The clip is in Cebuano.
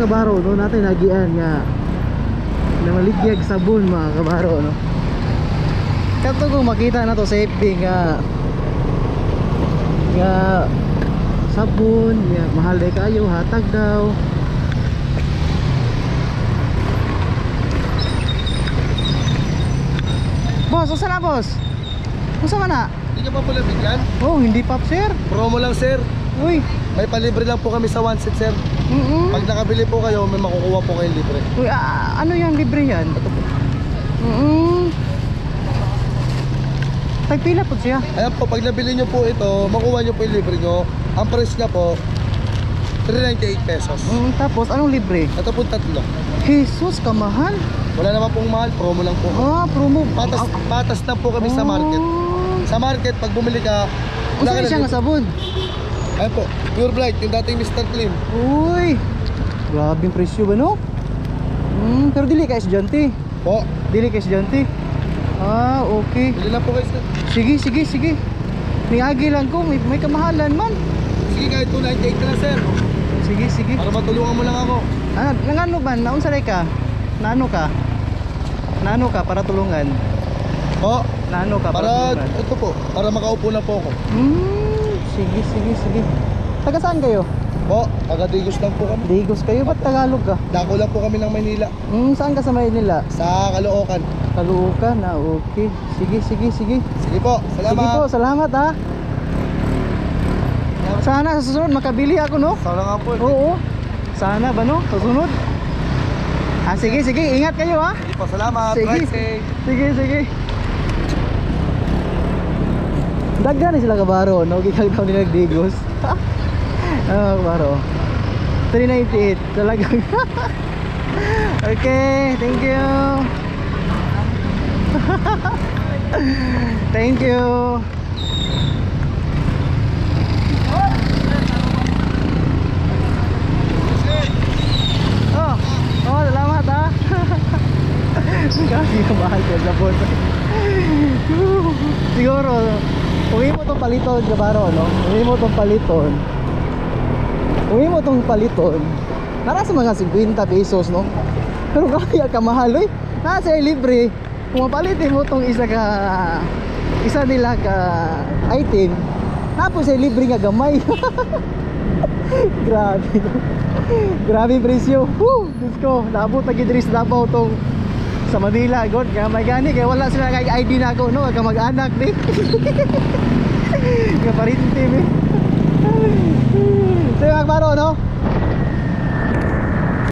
mga kabaro, no, natin nagian nga namaligyag sabon mga kabaro, no. Kato kung makita na to sa FB nga nga sabon, nga mahal day kayo, hatag daw. Boss, usa na boss? Usa man na? Hindi ka pa pala bigyan? Oh, hindi pa sir. Promo lang sir. Uy. May palibre lang po kami sa one set sir. Pag nakabili po kayo, may makukuha po kayong libre. Uy, ano yung libre yan? Ito po. Tagpila po siya. Ayan po, pag nabili nyo po ito, makuha nyo po yung libre nyo. Ang price niya po, 398 pesos. Tapos, anong libre? Ito po tatlo. Jesus, kamahal. Wala naman pong mahal, promo lang po. Ah, promo. Patas, patas na po kami sa market. Sa market, pag bumili ka, Unsa wala ka ni na siya nga libre. sabon? Ayan po, Pure Bright, yung dating Mr. Clean. Uy. Grabe yung presyo ba no? Pero dili ka estudyante. Po, Dili ka estudyante. Ah, okay. bili lang po kayo sir. Sige, sige, sige. Niagi lang ko, may kamahalan man. Sige, kahit 298 ka lang sir. Sige, sige. Para matulungan mo lang ako. Ah, nangano ba? Naunsa ray ka? Naano ka? Naano ka para tulungan? Po, Naano ka para para, tulungan? ito po, para makaupo na po ako. Sige, sige, sige. Taga saan kayo? Po, taga Digos lang po kami. Digos kayo, ba't Tagalog ka? Dako lang po kami ng Maynila. Saan ka sa Maynila? Sa Caloocan. Caloocan, ah, okay. Sige, sige, sige. Sige po, salamat. Sige po, salamat ha. Sana sa susunod makabili ako, no? Sana nga po. Oo. Sana ba, no? Sa susunod. Ah, sige, sige. Ingat kayo, ha? Sige po, salamat. Sige. Ride safe. Sige, sige. Daghan ni sila kabaro, no? Gikag daw nila Digos. Ah, kabaro. 398 talagang. Okay, thank you. Thank you. Oh, oh, salamat ha. Grabe yung mahal ko sa phone. Siguro, kung imo tong paliton, kabaro, no? Kung imo tong paliton, kung imo tong paliton, nara sa mga 50 pesos, no? Pero kaya ka mahal, oy. Nasa libre. Kung mapalitin mo tong isa nila ka item, napos ay libre nga gamay. Grabe, no? Grabe presyo. Woo! Diyos ko, naabot na gid diri sa Davao tong sa Manila, god, kaya may gani kaya wala sila kay ID na ako, no? Kaya mag-anak ni. Kaya parinti.